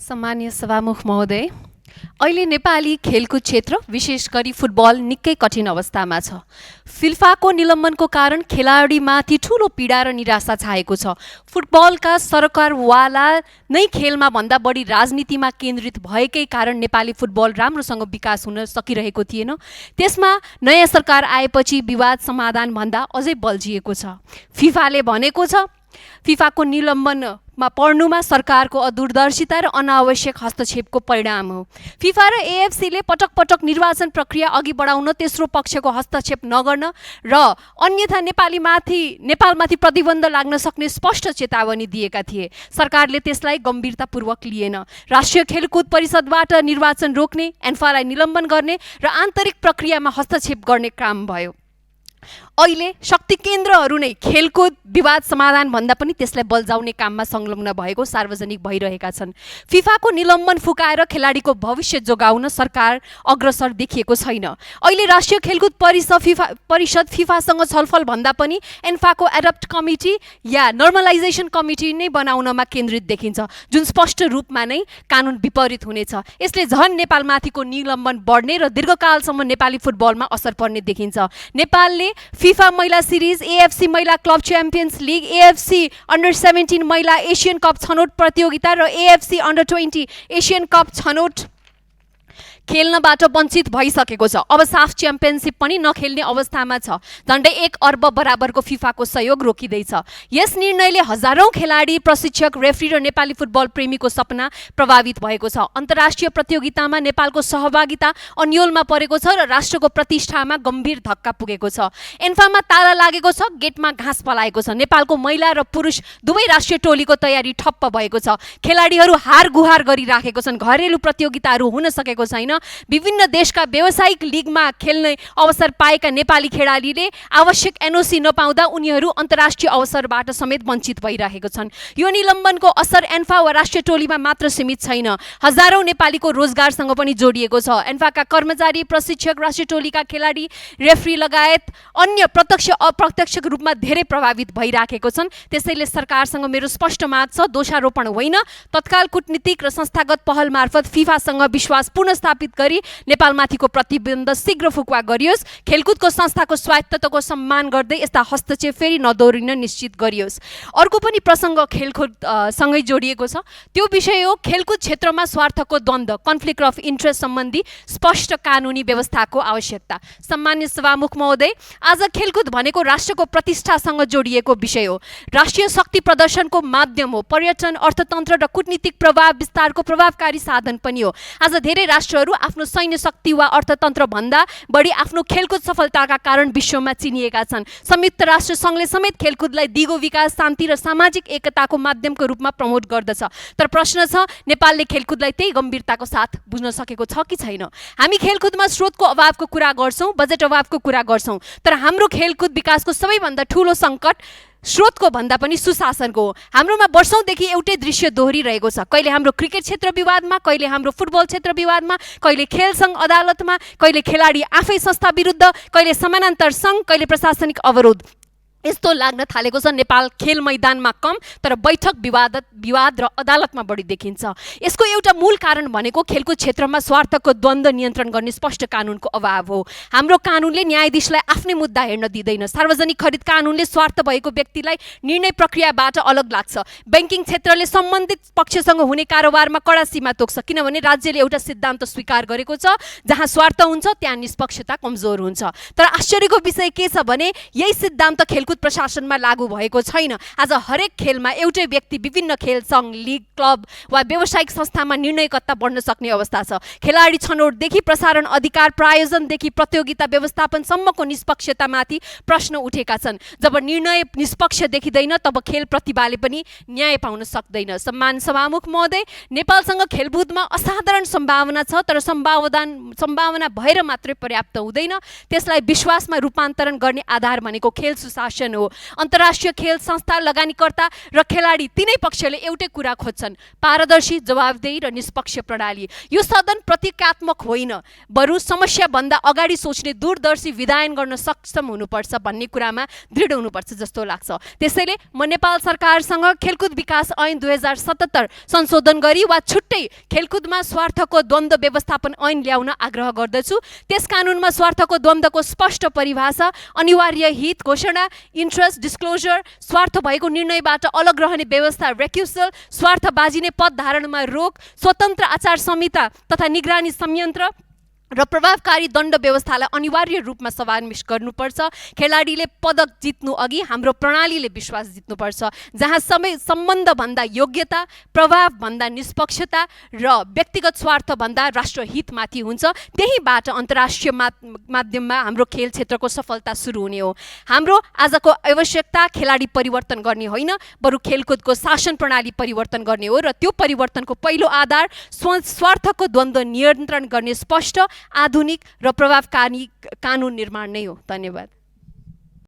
सम्मानीय सभामुख महोदय, अहिले नेपाली खेलकुद क्षेत्र विशेष गरी फुटबल निकै कठिन अवस्थामा छ। फिफाको निलम्बनको कारण खेलाडीमाथि ठूलो पीडा र निराशा छाएको छ। फुटबलका सरकारवाला नै खेलमा भन्दा बढी राजनीतिमा केन्द्रित भएकै कारण नेपाली फुटबल राम्रोसँग विकास हुन सकिरहेको थिएन। त्यसमा नयाँ सरकार आएपछि विवाद समाधान भन्दा अझै बल्झिएको छ। फिफाले भनेको छ फिफाको निलम्बनमा पर्नुमा सरकारको अदूरदर्शिता र अनावश्यक हस्तक्षेपको परिणाम हो। फिफा र एएफसीले पटक पटक निर्वाचन प्रक्रिया अघि बढाउन तेस्रो पक्षको हस्तक्षेप नगर्न र अन्यथा नेपालमाथि प्रतिबन्ध लाग्न सक्ने स्पष्ट चेतावनी दिएका थिए। सरकारले त्यसलाई गम्भीरतापूर्वक लिएन। राष्ट्रिय खेलकुद परिषदबाट निर्वाचन रोक्ने, एन्फालाई निलम्बन गर्ने र आन्तरिक प्रक्रियामा हस्तक्षेप गर्ने काम भयो। अहिले शक्ति केन्द्रहरू नै खेलकुद विवाद समाधान भन्दा पनि त्यसलाई बल्झाउने काममा संलग्न भएको सार्वजनिक भइरहेका छन्। फिफाको निलम्बन फुकाएर खेलाडीको भविष्य जोगाउन सरकार अग्रसर देखिएको छैन। अहिले राष्ट्रिय खेलकुद परिषद फिफासँग छलफल भन्दा पनि एन्फाको एडप्ट कमिटी या नर्मलाइजेसन कमिटी नै बनाउनमा केन्द्रित देखिन्छ, जुन स्पष्ट रूपमा नै कानुन विपरीत हुनेछ। यसले झन् नेपालमाथिको निलम्बन बढ्ने र दीर्घकालसम्म नेपाली फुटबलमा असर पर्ने देखिन्छ। नेपालले फिफा महिला सिरिज, एएफसी महिला club champions league, AFC under 17 महिला एसियन कप छनौट प्रतियोगिता र एएफसी अन्डर 20 एसियन कप छनौट खेल्नबाट वञ्चित भइसकेको छ। अब साफ च्याम्पियनसिप पनि नखेल्ने अवस्थामा छ। झन्डै 1 अर्ब बराबरको फिफाको सहयोग रोकिँदैछ। यस निर्णयले हजारौं खेलाडी, प्रशिक्षक, रेफ्री र नेपाली फुटबल प्रेमीको सपना प्रभावित भएको छ। अन्तर्राष्ट्रिय प्रतियोगितामा नेपालको सहभागिता अन्योलमा परेको छ र राष्ट्रको प्रतिष्ठामा गम्भीर धक्का पुगेको छ। एन्फामा ताला लागेको छ, गेटमा घाँस पलाएको छ। नेपालको महिला र पुरुष दुवै राष्ट्रिय टोलीको तयारी ठप्प भएको छ। खेलाडीहरू हार गुहार गरिराखेको छन्। घरेलु प्रतियोगिताहरू हुन सकेको छैन। विभिन्न देशका व्यावसायिक लिगमा खेल्ने अवसर पाएका नेपाली खेलाडीले आवश्यक एनओसी नपाउँदा उनीहरू अन्तर्राष्ट्रिय अवसरबाट समेत वञ्चित भइरहेको छन्। यो निलम्बनको असर एन्फा वा राष्ट्रिय टोलीमा मात्र सीमित छैन, हजारौं नेपालीको रोजगारसँग पनि जोडिएको छ। एन्फाका कर्मचारी, प्रशिक्षक, राष्ट्रिय टोलीका खेलाडी, रेफ्री लगायत अन्य प्रत्यक्ष अप्रत्यक्ष रूपमा धेरै प्रभावित भइराखेको छन्। त्यसैले सरकारसँग मेरो स्पष्ट माग छ, दोषारोपण होइन, तत्काल कूटनीतिक र संस्थागत पहल मार्फत फिफासँग विश्वास पुनर्स्थापित गरी नेपालमाथिको प्रतिबन्ध शीघ्र फुकुवा गरियोस्। खेलकुदको संस्थाको स्वायत्तताको सम्मान गर्दै यस्ता हस्तक्षेप फेरि नदोहोरिन निश्चित गरियोस्। अर्को पनि प्रसङ्ग खेलकुद सँगै जोडिएको छ। त्यो विषय हो खेलकुद क्षेत्रमा स्वार्थको द्वन्द्व, कन्फ्लिक्ट अफ इन्ट्रेस्ट सम्बन्धी स्पष्ट कानुनी व्यवस्थाको आवश्यकता। सम्मान्य सभामुख महोदय, आज खेलकुद भनेको राष्ट्रको प्रतिष्ठासँग जोडिएको विषय हो। राष्ट्रिय शक्ति प्रदर्शनको माध्यम हो। पर्यटन, अर्थतन्त्र र कूटनीतिक प्रभाव विस्तारको प्रभावकारी साधन पनि हो। आज धेरै राष्ट्रहरू आफ्नो सैन्य शक्ति वा अर्थतन्त्र भन्दा बढी आफ्नो खेलकुद सफलताका कारण विश्वमा चिनिएका छन्। संयुक्त राष्ट्र सङ्घले समेत खेलकुदलाई दिगो विकास, शान्ति र सामाजिक एकताको माध्यमको रूपमा प्रमोट गर्दछ। तर प्रश्न छ, नेपालले खेलकुदलाई त्यही गम्भीरताको साथ बुझ्न सकेको छ कि छैन? हामी खेलकुदमा स्रोतको अभावको कुरा गर्छौँ, बजेट अभावको कुरा गर्छौँ, तर हाम्रो खेलकुद विकासको सबैभन्दा ठुलो सङ्कट स्रोतको भन्दा पनि सुशासनको हो। हाम्रोमा वर्षौंदेखि एउटै दृश्य दोहोरिरहेको छ। कहिले हाम्रो क्रिकेट क्षेत्र विवादमा, कहिले हाम्रो फुटबल क्षेत्र विवादमा, कहिले खेल सङ्घ अदालतमा, कहिले खेलाडी आफै संस्था विरुद्ध, कहिले समानान्तर सङ्घ, कहिले प्रशासनिक अवरोध। यस्तो लाग्न थालेको छ नेपाल खेल मैदानमा कम तर बैठक विवाद र अदालतमा बढी देखिन्छ। यसको एउटा मूल कारण भनेको खेलकुद क्षेत्रमा स्वार्थको द्वन्द्व नियन्त्रण गर्ने स्पष्ट कानुनको अभाव हो। हाम्रो कानुनले न्यायाधीशलाई आफ्नै मुद्दा हेर्न दिँदैन। सार्वजनिक खरिद कानुनले स्वार्थ भएको व्यक्तिलाई निर्णय प्रक्रियाबाट अलग लाग्छ। ब्याङ्किङ क्षेत्रले सम्बन्धित पक्षसँग हुने कारोबारमा कडा सीमा तोक्छ, किनभने राज्यले एउटा सिद्धान्त स्वीकार गरेको छ, जहाँ स्वार्थ हुन्छ त्यहाँ निष्पक्षता कमजोर हुन्छ। तर आश्चर्यको विषय के छ भने यही सिद्धान्त खेलकुद प्रशासनमा लागू भएको छैन। आज हरेक खेलमा एउटै व्यक्ति विभिन्न खेल सङ्घ, लिग, क्लब वा व्यावसायिक संस्थामा निर्णयकर्ता बन्न सक्ने अवस्था छ। खेलाडी छनौटदेखि प्रसारण अधिकार प्रायोजनदेखि प्रतियोगिता व्यवस्थापनसम्मको निष्पक्षतामाथि प्रश्न उठेका छन्। जब निर्णय निष्पक्ष देखिँदैन तब खेल प्रतिभाले पनि न्याय पाउन सक्दैन। सम्मान सभामुख महोदय, नेपालसँग खेलकुदमा असाधारण सम्भावना छ, तर सम्भावना भएर मात्रै पर्याप्त हुँदैन। त्यसलाई विश्वासमा रूपान्तरण गर्ने आधार भनेको खेल सुशासन क्वेसन हो। अन्तर्राष्ट्रिय खेल संस्था, लगानीकर्ता र खेलाडी तीनै पक्षले एउटै कुरा खोज्छन्, पारदर्शी, जवाबदेही र निष्पक्ष प्रणाली। यो सदन प्रतीकात्मक होइन, बरु समस्याभन्दा अगाडि सोच्ने दूरदर्शी विधायन गर्न सक्षम हुनुपर्छ भन्ने कुरामा दृढ हुनुपर्छ जस्तो लाग्छ। त्यसैले म नेपाल सरकारसँग खेलकुद विकास ऐन 2077 संशोधन गरी वा छुट्टै खेलकुदमा स्वार्थको द्वन्द्व व्यवस्थापन ऐन ल्याउन आग्रह गर्दछु। त्यस कानुनमा स्वार्थको द्वन्द्वको स्पष्ट परिभाषा, अनिवार्य हित घोषणा, इन्ट्रेस्ट डिस्क्लोजर, स्वार्थ भएको निर्णयबाट अलग रहने व्यवस्था रेक्युसल, स्वार्थ बाजिने पद धारणमा रोक, स्वतन्त्र आचार संहिता तथा निगरानी संयन्त्र र प्रभावकारी दण्ड व्यवस्थालाई अनिवार्य रूपमा समावेश गर्नुपर्छ। खेलाडीले पदक जित्नु अघि हाम्रो प्रणालीले विश्वास जित्नुपर्छ, जहाँ सम्बन्धभन्दा योग्यता, प्रभावभन्दा निष्पक्षता र व्यक्तिगत स्वार्थभन्दा राष्ट्रहितमाथि हुन्छ। त्यहीबाट अन्तर्राष्ट्रिय माध्यममा हाम्रो खेल क्षेत्रको सफलता सुरु हुने हो। हाम्रो आजको आवश्यकता खेलाडी परिवर्तन गर्ने होइन, बरु खेलकुदको शासन प्रणाली परिवर्तन गर्ने हो। र त्यो परिवर्तनको पहिलो आधार स्वार्थको द्वन्द्व नियन्त्रण गर्ने स्पष्ट, आधुनिक र प्रभावकारी कानुन निर्माण नै हो। धन्यवाद।